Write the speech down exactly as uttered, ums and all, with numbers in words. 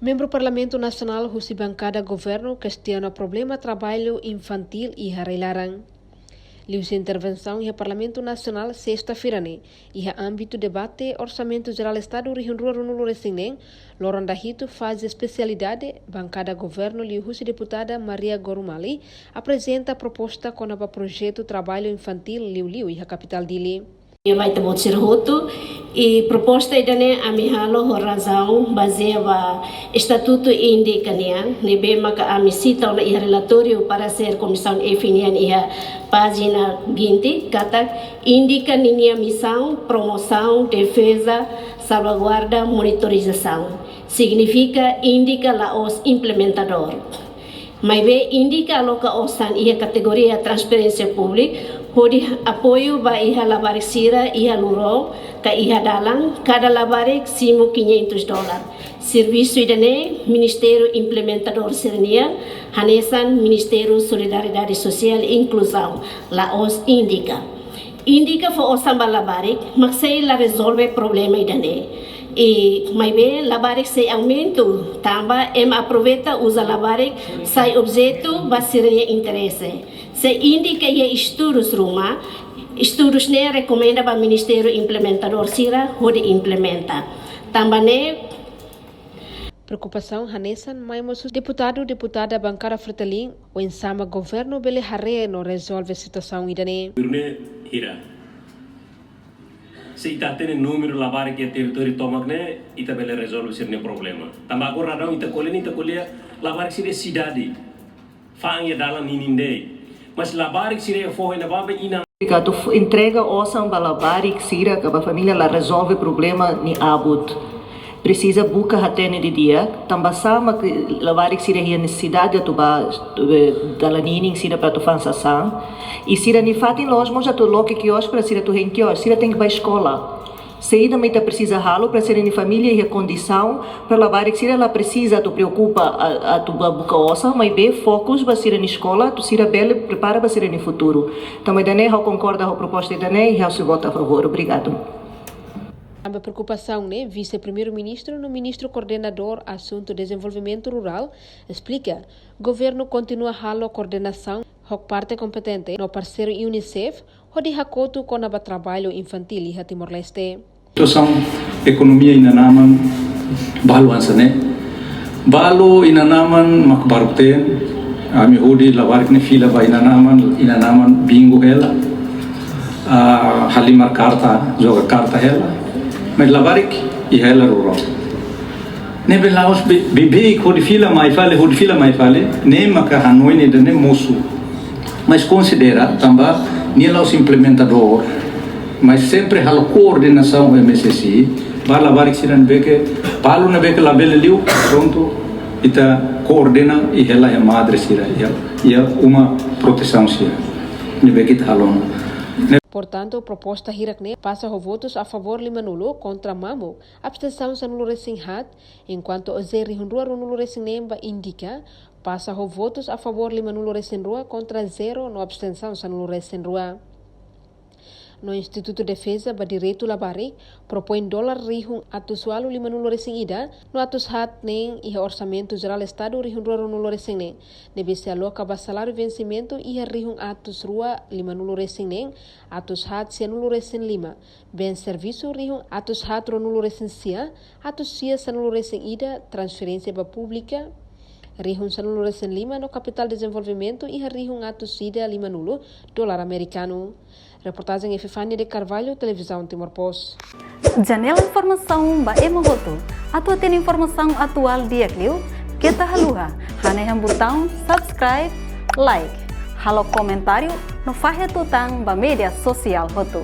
Membru Parlamentu Nasionál husi bankada governu kestiona problema traballu infantíl iha rai-laran. Liuhusi intervensaun iha Parlamentu Nasionál sesta-feira ne'e, iha ámbitu debate Orsamentu Jerál Estadu rihun rua ruanulu-resin-neen, loron dahitu faze espesialidade, bankada governu liuhusi deputada Maria Gorumali aprezenta proposta kona-ba projetu traballu infantíl liuliu iha kapitál Dili. Nia mai ita-boot sira hotu, i proposta ida-ne'e ami halo ho razaun bazeia ba Estatutu INDICA nian, ne'ebé maka ami sita ona iha relatóriu paresér Komisaun F nian iha pájina vinte, katak INDICA ninia misaun, promosaun, defeza, salvaguarda, monitorizasaun. Signifika INDICA la'ós implementadór. Maibé INDICA aloka osan iha kategoria transferénsia públika, hodi apoiu ba iha labarik sira iha luró ka iha dalan, kada labarik simu quinhentos dólar. Servisu ida-ne'e Ministériu Implementadór sira-nian, hanesan Ministériu Solidariedade Sosiál i Inkluzaun, la'ós INDICA. INDICA fó osan ba labarik, mak sei la rezolve problema ida-ne'e. I maibé labarik sei aumentu, tanba ema aproveita uza labarik sai objetu ba sira-nia interese. Se INDICA iha estudus ruma, estudus ne'e rekomenda ba Ministériu Implementadór sira hodi implementa. Tanba ne'e, preokupasaun hanesan mai mós husi deputadu, deputada bankada Fretilin, oinsá mak governu bele haree no rezolve situasaun ida-ne'e. Governu hira. Se ita hatene númeru labarik iha territóriu tomak ne'e, ita bele rezolve sira-nia problema. Tanba agora daudaun ita ko'alia ne'e, ita ko'alia labarik sira iha sidade. Fa'an iha dalan ninin de'it. Mas labarik sira iha foho iha ne'ebá inan. Obrigadu. F-, entrega osan ba labarik sira ka ba família la rezolve problema nia abut. Presiza buka hatene didi'ak, tanba sá mak labarik sira iha nesesidade atu ba, eh, dalan ninin sira para atu fa'an sasán. I sira-nia fatin la'ós mós atu loke kios para sira atu hein kios, sira tenke ba eskola. Saida mak ita presiza halo para sira-nia família iha kondisaun, para labarik sira la presiza atu preokupa a-, atu ba buka osan, maibé fokus ba sira-nia eskola, atu sira bele prepara ba sira-nia futuru. Tanba ida-ne'e ha'u konkorda ho proposta ida-ne'e i ha'u sei vota a favór. Obrigadu. Tanba preokupasaun ne'e, Vise-Primeiru-Ministru no Ministru Koordenadór Asuntu Dezenvolvimentu Rurál esplika, governu kontinua halo koordenasaun ho parte kompetente no parseiru UNICEF, hodi hakotu kona-ba traballu infantíl iha Timor-Leste. Situasaun ekonomia inan-aman balu hanesan ne'e. Balu inan-aman mak baruk-teen, ami hodi labarik ne'e fila ba inan-aman, inan-aman bingu hela, ah, halimar karta, joga karta hela. Mas labarik iha hela ruró. Ne'ebé la'ós be-, beibeik hodi fila mai fali, hodi fila mai fali, ne'e maka hanoin ida-ne'e mosu. Mas konsidera tanba nia la'ós implementadór, mas sempre halo koordenasaun ho MSSI, ba labarik sira ne'ebé ke, balu ne'ebé ke labele liu, prontu, ita koordena i hela iha madre sira, iha, iha uma protesaun sira. Ne'ebé ke ita halo ona. Portantu, proposta hirak ne'e pasa ho votus a favór limanulu, kontra mamuk, abstensaun sanulu-resin-haat, enkuantu OJE rihun rua ruanulu-resin-neen ba INDICA pasa ho votus a favór limanulu-resin-rua, kontra zero no abstensaun sanulu-resin-rua. No Institutu Defeza ba Direitu Labarik propoin dolar rihun atus ualu limanulu-resin-ida no atus haat neen iha Orsamentu Jerál Estadu rihun rua ruanulu-resin-neen, ne'ebé sei aloka ba saláriu vensimentu iha rihun atus rua limanulu-resin-neen, atus haat sianulu-resin-lima, bens servisu rihun atus haat ruanulu-resin-sia, atus sia sanulu-resin-ida, transferénsia ba públika rihun sanulu-resin-lima no kapitál dezenvolvimentu iha rihun atus ida limanulu dolar amerikanu. Reportajen Epifania de Carvalho, Televizaun Timor Post. Janela informasaun ba ema hotu. Atu hatene informasaun atuál di'ak liu, keta haluha hanehan butaun subscribe, like, halo komentáriu no fahe tutan ba média sosiál hotu.